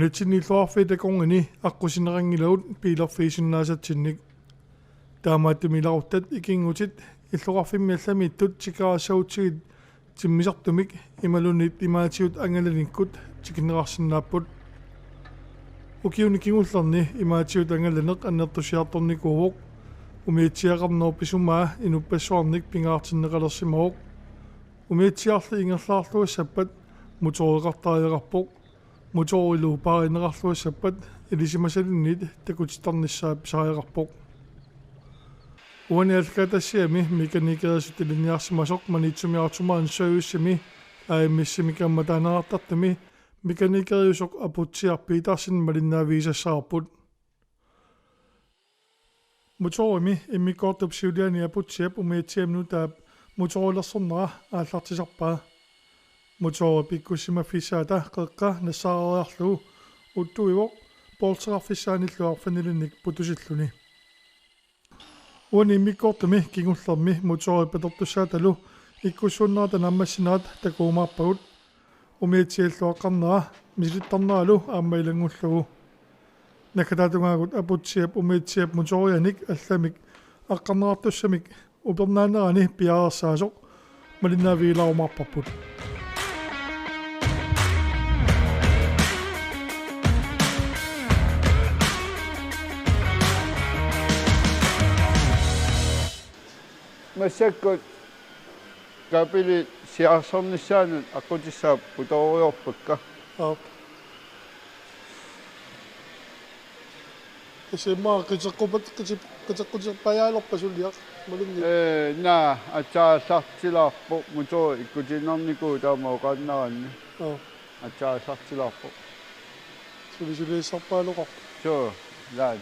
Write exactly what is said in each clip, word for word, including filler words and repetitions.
Umiatsinnut illoqarfiit takornini aqqusineqanngilagut biilerfigisinnaasatsinnik. Taamaattumik ilaruttat ikinngutit illoqarfimmi allamiittut tikeraassagutsigu timmisartumik imaluunniit imaatigut angalanikkut tikinneqarsinnaapput. Ukiuni kingullerni imaatigut angalaneq annertusiartornikuuvoq. Umiatsiaqarnerup isumaa inuppassuarnik pingaartinneqalersimavoq. Umiatsiarli ingerlaarluassappat motoreqartariaqarpoq. Motorilu paarineqarluassappat ilisimasalinnit takutittarnissaa pisariaqarpoq. Uani aallakaatitassiami mekanikeriusoq ilinniarsimasoq Maniitsumi Automandservicemi A M S-imi kammataaneqartartumi mekanikeriusoq Aputsiaq Petersen malinnaavigisassavarput. Motorimi immikkoortup siuliani Aputsiap umiatsiami nutaap motorilersornera aallartisarpaa. Motorip ikkussimaffissaata qeqqa nassaareriarlugu uttuivoq bolteqarfissaanillu arfinilinnik putusilluni. Uani immikkoortumi kingullermi motorip atortussaatalu ikkussuunnerata naammassinerat takuumaarpagut. Umiatsiallu aqqarnera misilittarneralu aamma ilanngullugu. Naggataatungaagut Aputsiap umiatsiap motorianik allamik aqqarneqartussamik upernaanerani piareersaasoq malinnaavigilaarumaarparput. Massakkut kabeli siaarsornissaanut aqqutissaat putooriarpakka. Aap. Tassa immaqa qiteqqupat-, qite-, qiteqquterpajaalerpa suliaq, imaluunniit? Ee, naa, aatsaat aallartilaarpoq, motori ikkutiinnarnikuuvoq taama oqaannaraanni. Aap. Aatsaat aallartilaarpoq. Suli suliassarpaaloqarpoq. Suu, ilaat.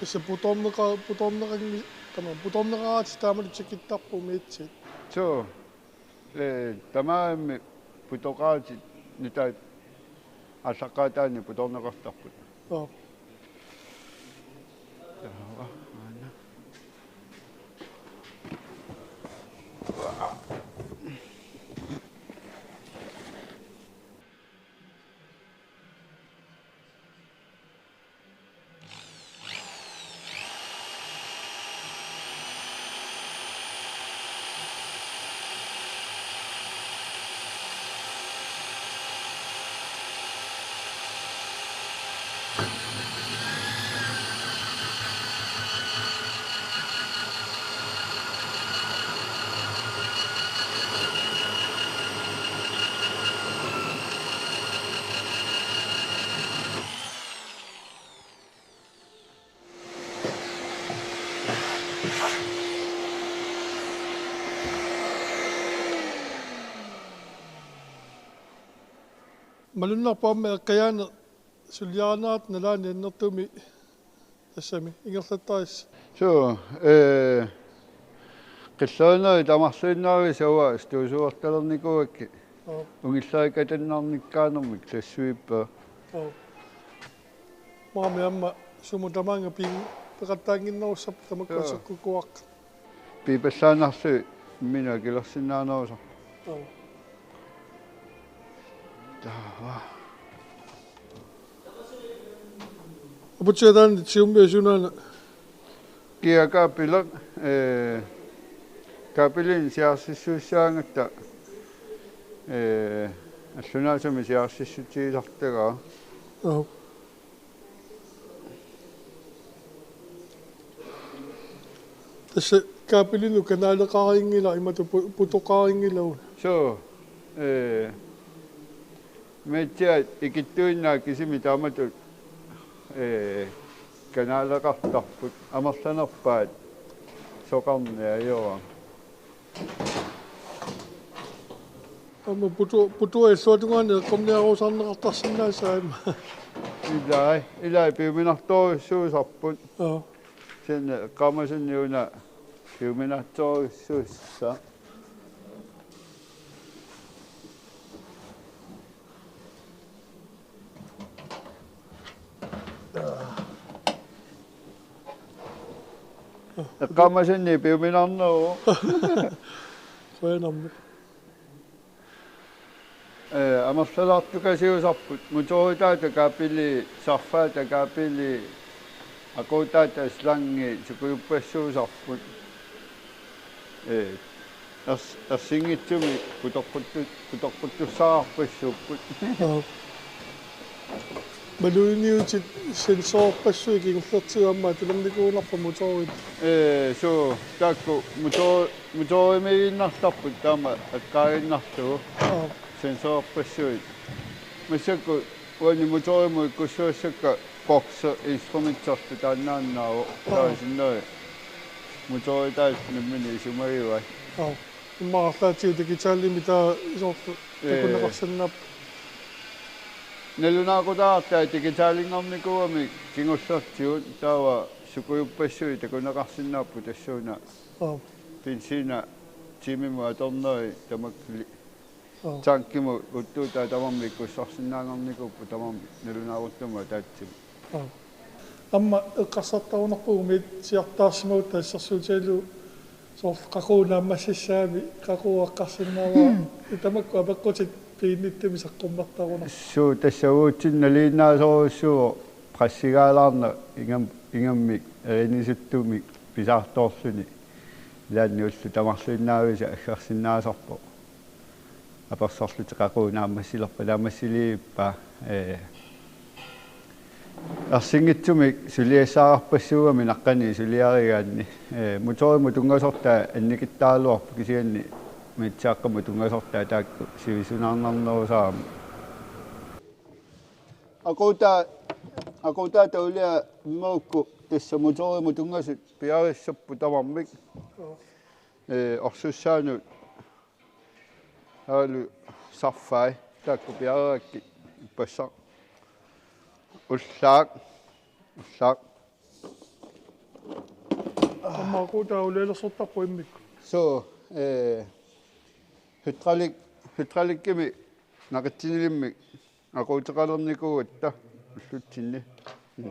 Tassa putoorneqa-, putoorneqanngi-, tama-, putoorneqaratik taamaallaat tikittarput umiatsiat. Suu. Ee, tamarmik putoqaratik nutaat aallaqqaataani putoorneqartarput. Aap. Taava, aana. Malunnarpoq aamma eqqajaaneq suliarinerata nalaani annertuumik tassami ingerlattarissi. Suu, ee, qillerinerit tamarluinnaruisa uanga stuesuertalernikuugakkit. Aap. Ungillerikatannarnikkaanermik tassuippa. Aap. Maani aamma sumut tamaanga piin peqattaannginnerussappat tamakku. Joo. Sakkukuaq. Piippallaannarlugit imminut akilersinnaanerusarput. Joo. Taava. Aputsiaq taanna tigummiuk sunaana? Kia kabeli, ee, kabelinik siarsissutissaagatta, ee, allunaasumik siarsissutigisartagara. Joo. Tassa kabelinut kanaleqariinngilaq imatut pu-, putoqariinngilagut. Suu, ee, umiatsiat ikittuinnaat kisimik taamatut, ee, kanaleqartarput amerlanerpaat soqarniajoa. Aamma putu-, putua illuatungaani eqqorniarusaarneqartarsinnaassaaq aamma. Ilai, ilai piuminartorujussuusarput. Joo. Kisianni eqqaamasunni una piuminartorujussuussaaq. Eqqaamasannit piuminarneruvoq. Qujanarmi. Ee, amerlalaartukasiusarput, motoritaata kabeli, sarfaata kabeli, aquutaata slangi sukujuppassuusarput. Ee, ers-, ersinngitsumik kutoqquttu-, kutoqquttussaarpassuupput. Aa. Maluginiutit sensorpassuit kingullertigut aamma atulernikuunarpa motorit? Ee, suu, taakku motor-, motorimiiginnartarput taama eqqaaginnarlugu. Aa. Sensorpassuit. Massakkut uani motorimut ikkussuassakka bokse instrumentertut taannaannaavoq. Aa. Taava sinneri motoritaat nammineq isumagivai. Aa. Immaqa arlaatigut digitalimik taava soorlu Ee. takuneqarsinnaapput. Nalunaaqutaqartai digitalinngornikuugamik kingullertigut taava sukujuppassuit takuneqarsinnaapput tassuuna. Aa. Benzina timimut atorneri tamakku li-, Aa. tankimut uuttuutai tamarmik ikkussarsinnaanngornikuupput tamarmik nalunaaruttumik ataatsimik. Aa. Aamma eqqarsartarunarpoq umiatsiartaarsimagutta assersuutigalugu soorlu qaqugu naammassissagamik, qaqugu aqqarsinnaavara, tamakku apeqqutit piginnittumik saqqummertarunarpoq. Suu, tassa uatsinnut nalinginnaasorujussuuvoq pressigaalaarneq ingam-, ingammik erinisuttumik pisaartoorluni. Ilaanni ullut tamarluinnaavisa aggersinnaasarpoq. Apersorlutik qaqugu naammassilerpa, naammassiliippa, ee, ersinngitsumik suliassaqarpassuugami naqqani suliarigaanni. Ee, motorimut tunngasortaa annikittaraluarpoq kisianni umiatsiaqqamut tunngasortaa taakku sivisunaarnarnerusarami. Aquutaa, aquutaata ulia immaqa uku tassa motorimut tunngasut piareersapput tamarmik. Ee, orsussaanut. Alu sarfai, taakku piareerakkit ippassaq. Ullaaq, ullaaq. Aamma aquutaa ulialersortarpoq immikkut. Suu, ee, hydraulik, hydraulikkimi naqitsinilimmik aquuteqalernikuugatta ullutsinni. Mm.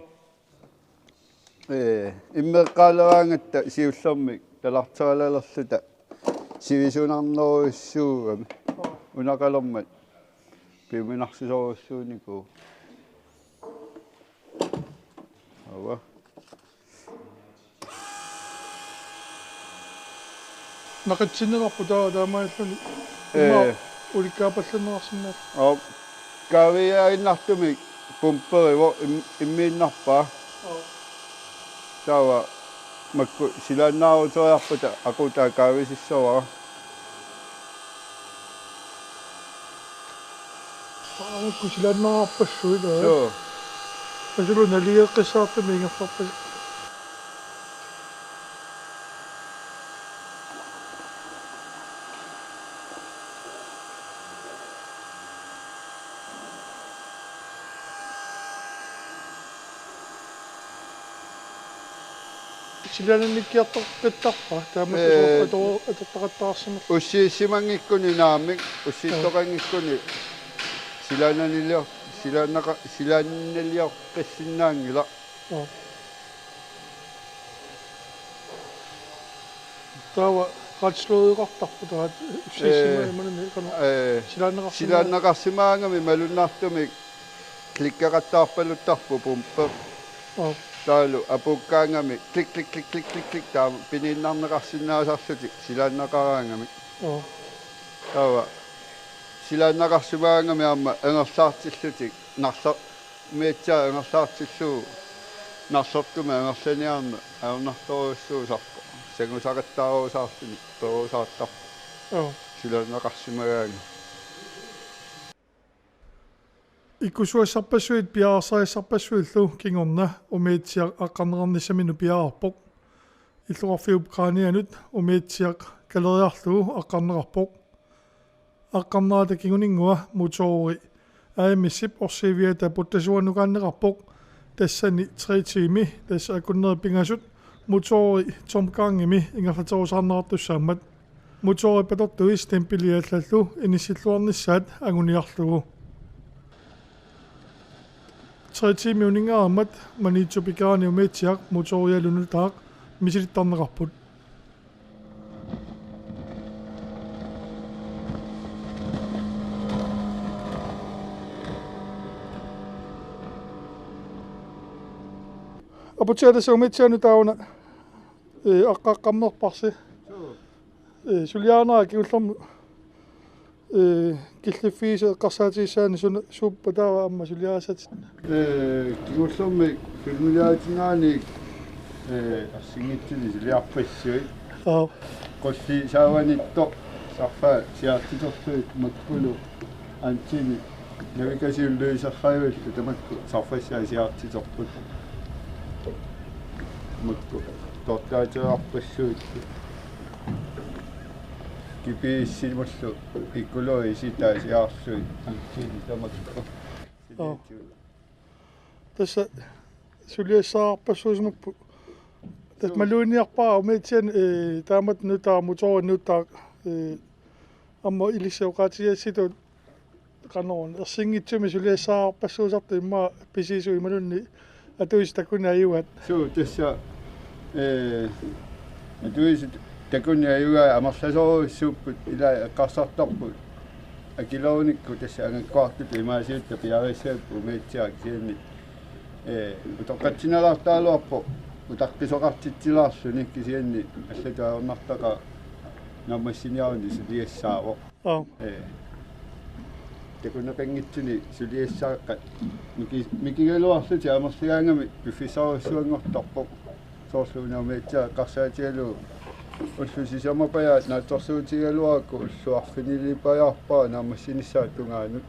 Ee, immeqqaaleraangatta siullermik talarteralalerluta sivisunarnerujussuugami. Unaqalermat piuminarsisorujussuunikuuvoq. Ava. Naqitsinneqarpoq taava taamaalilluni. Ee. Immaqa ulikkaapallanneqarsinnaalluni. Aap. Kaaviiaaginnartumik pumperivoq im-, immiinnarpaa. Aap. Taava makku silaannaaruteriarpata aquutaa kaavisissavara. Aamma makku silaannararpassuit, aa. Suu. Asulu naligeqqissaartumik ingerlarpasippoq. Silaannanikkiartoqqittarpa, taama Ee, soorlu ator-, atortaqattaarsimasoq. Ussiissimanngikkuni naamik, ussiittoqanngikkuni silaannanilior-, silaannaqa-, silaannaliorpassinnaanngilaq. Aa. Taava retslodeqartarpoq taava ussiissima- Ee, imanani qanoq ee, silaannaqarsimaga- silaannaqarsimaagami malunnartumik klikkeqattaarpaluttarpoq pumpe. Aa. Taavalu apuukkaangami klik, klik, klik, taama piniinnarneqarsinnaasarlutik silaannaqaraangamik. Aa. Taava silaannaqarsimaagami aamma angerlaartillutik narler-, umiatsiaq angerlaartillugu narlertumik angerlaniarneq ajornartorujussuusarpoq. Sangusaqattaarusaarluni perusaartarpoq. Aa. Silaannaqarsimagaangamik. Ikkussugassarpassuit piareersarissarpassuillu kingorna umiatsiaq aqqarneqarnissaminut piareerpoq. Illoqarfiup qaanianut umiatsiaq kaleriarlugu aqqarneqarpoq. Aqqarnerata kinguninngua motori A M S-ip orsiiviata puttasuanukaanneqarpoq. Tassani tre tiimi, tassa akunneri pingasut, motori tomgangimi ingerlaterusaarneqartussaammat. Motorit patortui stempeli allallu inissilluarnissaat anguniarlugu. Tre tiimi uninngareermat Maniitsup Ikeraani umiatsiaq motorialu nutaaq misilittarneqarput. Aputsiaq, tassa Umiatsiaanut taavana, ee, aqqaqqammerparsi. Ee, suliarinera kingullermik, ee, killiffigisat eqqarsaatigissaanni suna, suuppat taava aamma suliarisat? Ee, kingullermik filmiliaatinnaanik, ee, ersinngitsuni suliarpassuit. Aap. Qulli saavanittoq sarfaq siaartiterlugu makkulu antini navigation løserrajuillu tamakku sarfassaa siaartiterput. Makku tortaateerpassuit. G P S-imullu ikkului sitaa siaarlugit antini tamakku. Aap. Tassa suliassaarpassuusimapput. Tassa maluunniarpara Umiatsiaanut, ee, taamatut nutaa, motorit nutaa, ee, aamma ilissi oqaatigigassitut qanoq ersinngitsumik suliassaarpassuusartut immaqa pisiisut imaluunniit atuisut takuneq ajugaat. Suu, tassa, ee, atuisut takuneq ajugaat amerlasoorujussuupput, ilaa eqqarsartarput. Akilerunikku tassa angakkuartutut imaasivitta piareersagapput Umiatsiaq, kisianni, ee, utoqqatsinnilaartaraluarpoq utaqqisoqartitsilaarluni, kisianni allatut ajornartaqaaq naammassiniaruni suliassaavoq. Aap. Ee. Takuneqanngitsuni suliassaaqqat. Miki-, mikigaluarlutik amerligaangamik piffissarujussuanngortarpoq. Soorlu una Umiatsiaq eqqarsaatigalugu ullut sisamapajaat naatsorsuutigigaluarakku ullut arfinilipajaarpara naammassinissaata tungaanut.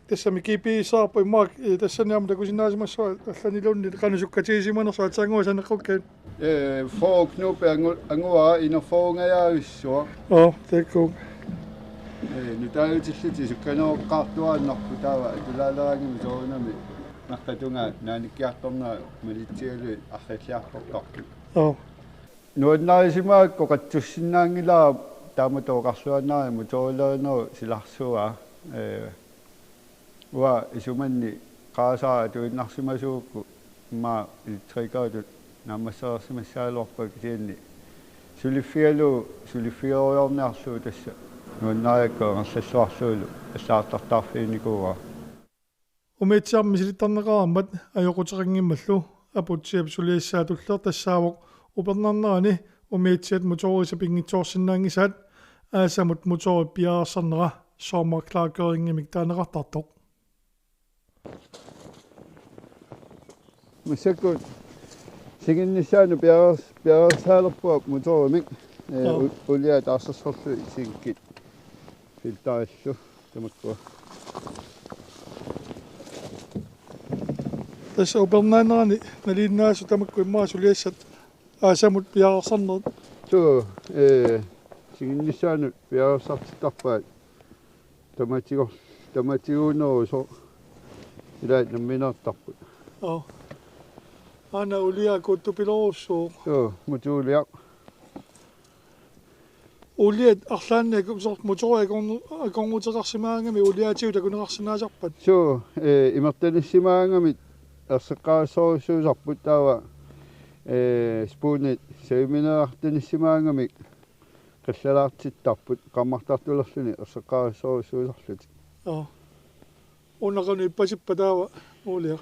Tassami G P S-aarpoq immaqa, ee, tassani aamma takusinnaasimassavat allaniluunniit qanoq sukkatigisimanersoq aatsaannguaq saneqqukkaanni. Ee, fyrre knobi angu-, anguara, inerfoorungajaavissuaq. Aap, taakku. Ee, nutaajutillutik sukkaneroqqaartuaannarput, taava atulaaleraangamik soorunami naqqap tungaa naanikkiartornera malitsigalugit arriilliartortarput. Aap. Nuannarisimagakku qatsussinnaanngilara taamatut oqarluaannarani motorilerinerup silarsuaa, ee, uanga isumanni qarasaara atuinnarsimasuugukku immaqa elektrikeritut naammassereersimassagaluarpara, kisianni suliffigalugu suliffigerujoorniarlugu tassa nuannarigakku angerlalluarlugulu allagartartaarfiginikuuara. Umiatsiaq misilittarneqareermat ajoquteqanngimmallu Aputsiap suliassaa tulleq tassaavoq upernarnerani Umiatsiat motorisa pinngitsoorsinnaanngisaat aasamut motori piareersarnera sommerklargøringimik taaneqartartoq. Massakkut singinnissaanut piareers-, piareersaalerpunga motorimik, ee, Joo. u-, ulia taarsersorlugit sinkit filterillu tamakkua. Tassa upernarnerani nalinginnaasut tamakku immaqa suliassat aasamut piareersarnerat. Suu, ee, singinnissaanut piareersartittarpaat tamatigor-, tamatiguunerusoq ilaat nammineertarput. Joo. Aana ulia kuuttupilorujussuuvoq. Joo, motoruliaq. Uliat arlaannik akornu-, motori akornu-, akornuteqarsimagamik uliaatigut takuneqarsinnaasarpat? Suu, ee, imertanissimagamik erseqqarissorujussuusarput, taava, ee, spunit savimineqartanissimagamik qillalaartittarput qammartartulerluni erseqqarissorujussuusarlutik. Joo. Una qanoq ippasippat taava ulia?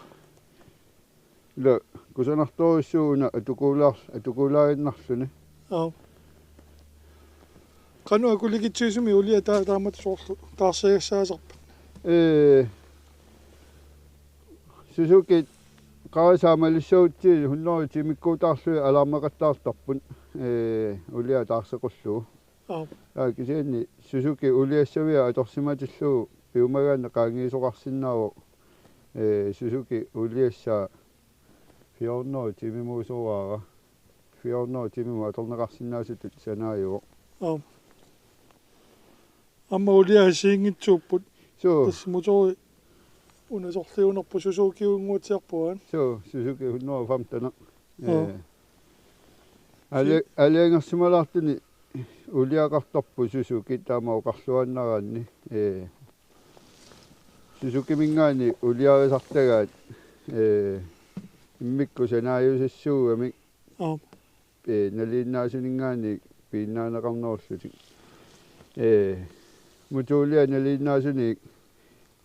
Ila kusanartorujussuuvoq una atukuulaar-, atukuulaarinnarluni. Aap. Qanoq akulikitsigisumik ulia taa-, taamatut soorlu taarsiagassaasarpat? Ee, Suzuki qarasaat malissagutsigit hundrede tiimikkuutaarlugit alarmeqattaartarput, ee, ulia taarsequllugu. Aap. Aa, kisianni Suzuki uliassavia atorsimatillugu piumagaanni qaangiisoqarsinnaavoq, ee, Suzuki uliassaa fire hundrede tiimimuusoraara. Fire hundrede tiimimut atorneqarsinnaasutut sanaajuvoq. Aap. Aamma uliat assigiinngitsuupput. Suu. Tassa motori una sorliunerpoq Suzukiunnguatsiarpoq, aa? Suu, Suzuki hundrede femten. Joo. Ee. Ali-, aalajangersimalaartuni uliaqartarpoq Suzuki taama oqarluaannaraanni. Ee. Suzukiminngaanniit uliarisartagaat, ee, immikkut sanaajusassuugamik. Aap. ee, nalinginnaasuninngaanniit piginnaaneqarnerullutik. Ee, motoria nalinginnaasunik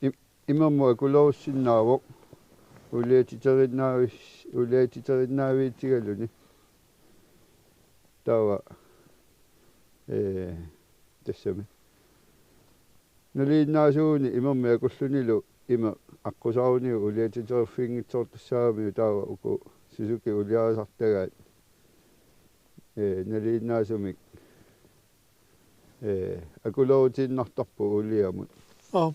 im-, imermut akulerussinnaavoq uliatiterinnaavits-, uliatiterinnaavitigaluni. Taava, ee, tassami. Nalinginnaasunik imermik akullunilu imeq aqqusaruniuk uliatiterfigitsoortussaagamiuk taava uku Suzuki uliarisartagaat, ee, nalinginnaasumik, ee, akulerutiinnartarput uliamut. Aap.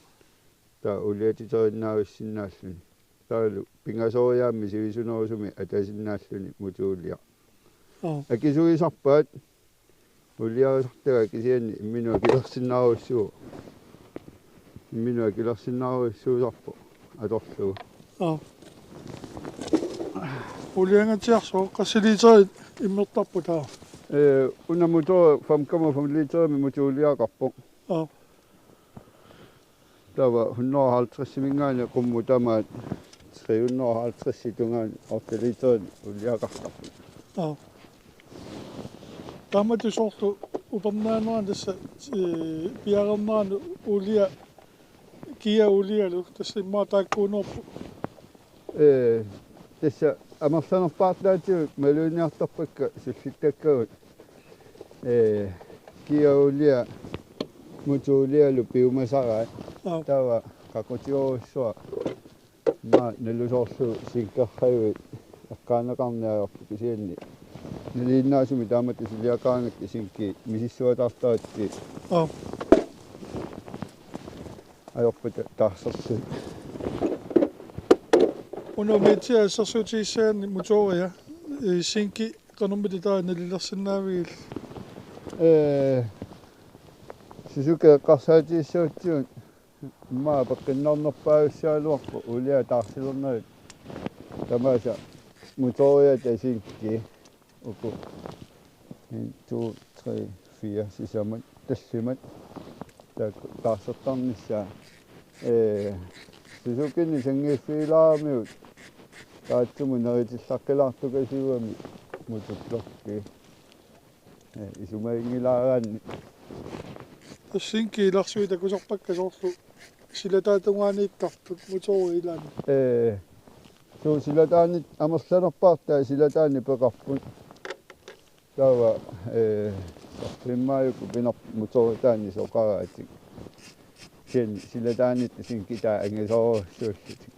Taava uliatiterinnaavitsinnaalluni. Taavalu pingasoriaammik sivisunerusumik atasinnaalluni motoria. Aap. Akisuisarpaat uliarisartagaat kisianni imminut akilersinnaarujussuuvoq. Imminut akilersinnaarujussuusarpoq atorlugu. Aap. Uliangatsiarsuaq qassit literit immertarput taava? Ee, una motor fem komma fem literimik motoruliaqarpoq. Aap. Taava hundrede og halvtredsiminngaanniit qummut tamaat tre hundrede og halvtredsit tungaanut otte literit uliaqartarput. Aap. Taamatut soorlu upernaanerani tassa, ee, piareernerani ulia, Kia ulialu, tassa immaqa taakkuunerput. Ee, tassa amerlanerpaartaatigut maluginiartarpakka sullittakkagut. Ee, Kia ulia, motorulialu piumasaraat. Aap. Taava qaqutigoorujussuaq. Immaqa nalusoorlugu sinkerrajuit eqqaaneqarneq ajorput kisianni. Nalinginnaasumik taamatut suliaqaraangakkit sinkit misissuataartarakkit. Aap. Ajorpata taarsersuut. Una Meti assersuutigissagaanni motoria, ee, sinki qanormita taava nalilersinnaavigillit? Ee, Suzuki eqqarsaatigissagutsigu immaqa peqqinnarnerpaajussagaluarpoq ulia taarsilernerit. Tamaasa motoriata sinki uku. En, to, tre, fire, sisamat, tallimat. Taakku taarsertarnissaat. Ee, Suzukinik sanngiiffigilaaramiuk taassuma neritillaqqilaartukasiugami motorlorki. Ee, isumaginngilaaraanni. Tassa sinki ilarsui takusarpakka soorlu silataata tungaaniittartut motorit ilaanni. Ee, suu silataanit amerlanerpaartaat silataanni peqarput. Taava, ee, soorlu immaqa uku pinerpoq motoritaanni soqaraatik. Kisianni silataaniittut sinkit taava angisoorujussuullutik.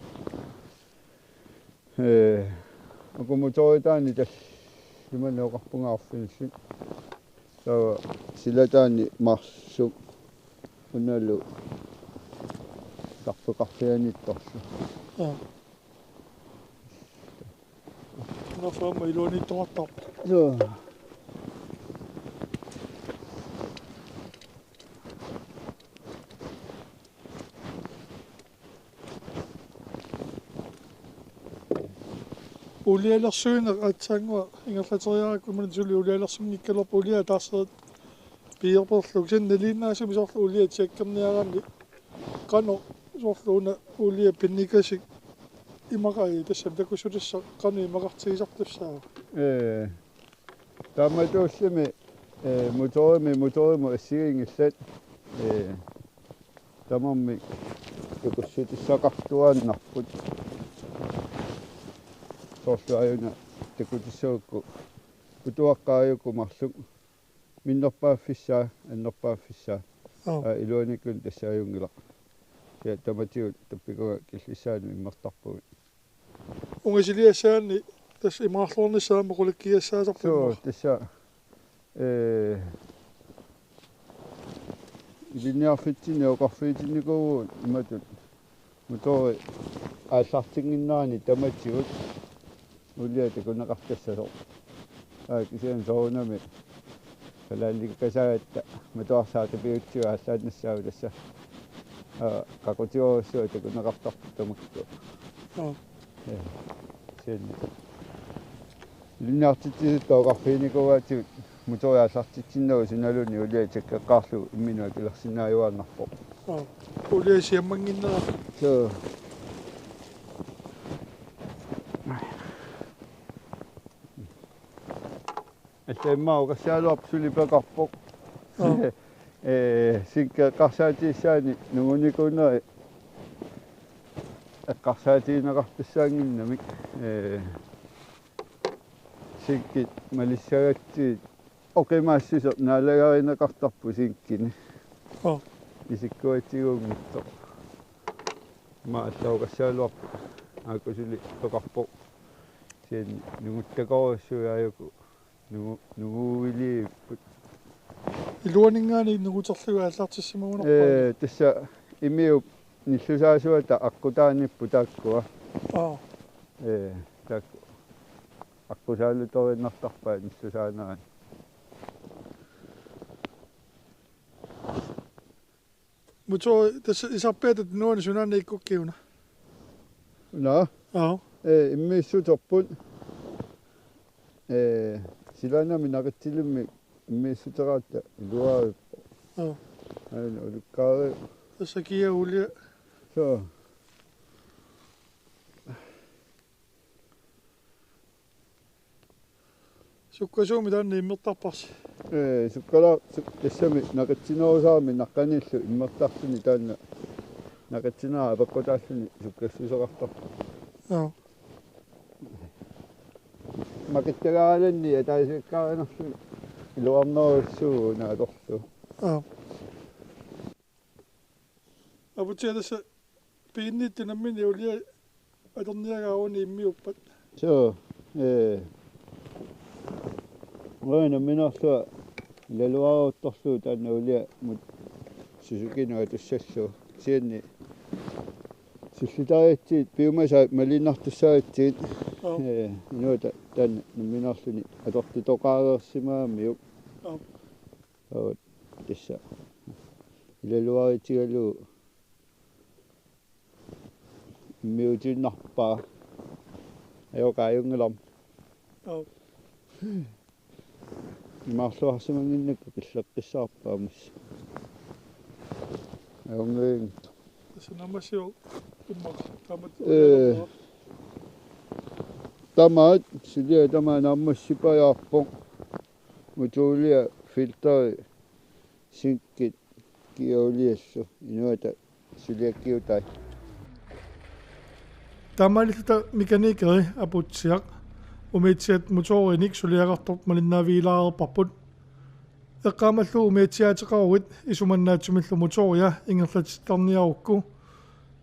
Ee, uku motoritaanni tallimanik oqarpunga arfinillit. Taava silataanni marsuk unalu sarpeqarfianiittorlu. Aap. Una faama iluaniittoqartarpoq. Joo. Ulialersuineq aatsaannguaq ingerlateriarakku imannak suli ulialersunngikkaluarpoq ulia taarserit piiorperlugu. Kisianni nalinginnaasumik soorlu ulia tjekkerniaraanni qanoq soorlu una ulia pinnikasik imaqai tassami takussutissaq qanoq imaqartigisartussaava? Ee, taamatuullumi, ee, motorimi, motorimut assigiinngillat. Ee, tamarmik takussutissaqartuaannarput. Soorlu aajuna takutissagukku utuaqqaajuku marluk minnerpaaffissaa, annerpaaffissaa. Aap. Aa, iluanikkut tassa ajunngilaq. Ja tamatigut tappikunga killissaanut immertarpugut. Ungasiliassagaanni tassa imaarluarnissaa aamma qulakkiigassaasarpoq. Suu, immaqa. Tassa, ee, ilinniarfitsinni oqarfigitinnikuuvugut imatut. Motori aallartinnginnerani tamatigut ulia takuneqartassasoq. Aa, kisianni soorunami kalaallikkasaagatta matuarsaatapiutsigu aallaannassaavoq tassa. Aa, qaqutigoorujussuaq takuneqartarpoq tamakku. Aap. Ee, kisianni ilinniartitsisutut oqarfiginikuugaatigut motori aallartitsinnagu sunaluunniit ulia tjekkeqqaarlugu imminut akilersinnaajuaannarpoq. Aap. Ulia siammannginnera. Suu. Taamaammat oqassagaluarpoq suli peqarpoq. Aa. Ee, sinkki eqqarsaatigissaanni nungunikuuneri eqqarsaatigineqartussaannginnamik. Ee, sinkkit malissagatsigit oqimaassuseq naalagarineqartarpoq sinkkini. Aa. Isikkuatsigunngitsoq. Aamma allaat oqassagaluarpoq. Aajuku suli peqarpoq. Kisianni nunguttakoorujussuit aajuku nungu-, nunguuiliipput. Iluaninngaanniit nunguterlugit aallartissimagunarpaat. Ee, tassa imiup nillusaasuata aqqutaaniipput taakkua. Aa. Ee, taakku. Aqqusaalutoriinnartarpaat nillusaanerani. Motor, tassa isarpiata tunuani sunaana ikkukkiuna? Naa? Aa. Ee, immiissuterput. Ee, silaannami naqitsilimmik immiissuteratta iluarippoq. Aa. Aana ulukkaari. Tassa kia ulia. Soo. Sukkasuumik taanna immertarparsi. Ee, sukkala-, suk-, tassami naqitsinerusarami naqqaniillu immertarluni taanna naqitsinera apeqqutaalluni sukkassuseqartarpoq. Aa. Makittagaalanni ataasiakkaarinerlu iluarnerujussuuvoq una atorlugu. Aa. Aputsiaq tassa piginnittut nammineq ulia atorniagaa uani immiuppat. Soo, ee. Uanga nammineerlunga ilaluaruttorlugu taanna uliamut Suzukinut atussallugu. Kisianni sullitariatsigit piumasaat malunnartussaagatsigu. Aa. Ee, inuit ta-, taanna nammineerluni atortutoqareersimagamiuk. Aa. Aa, tassa. Ilaluarutigalugu immiutiinnarpara. Ajoqaajunngilaq. Aa. Imaarluarsimannginnakku killeqqissaarpara aamma. Ajorngiin. Tassa naammassivoq immaqa. Taamatut. Ee. Tamaat, suliaq tamaat naammassipajaarpoq. Motoria, filteri, sinkkit, kia uliallu, inuata suliakkiutai. Taamaalilluta mekanikeri Aputsiaq umiatsiat motorinik suliaqartoq malinnaavigilaarparput. Eqqaamallugu umiatsiaateqaruit isumannaatsumillu motoria ingerlatittarniarukku.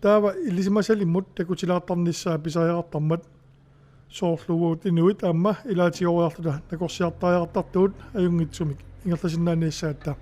Taava ilisimasalimmut takutilaartarnissaa pisariaqartarmat. Soorlu uagut inuit aamma ilaatigooriarluta nakorsiartariaqartartugut ajunngitsumik ingerlasinnaanissaatta.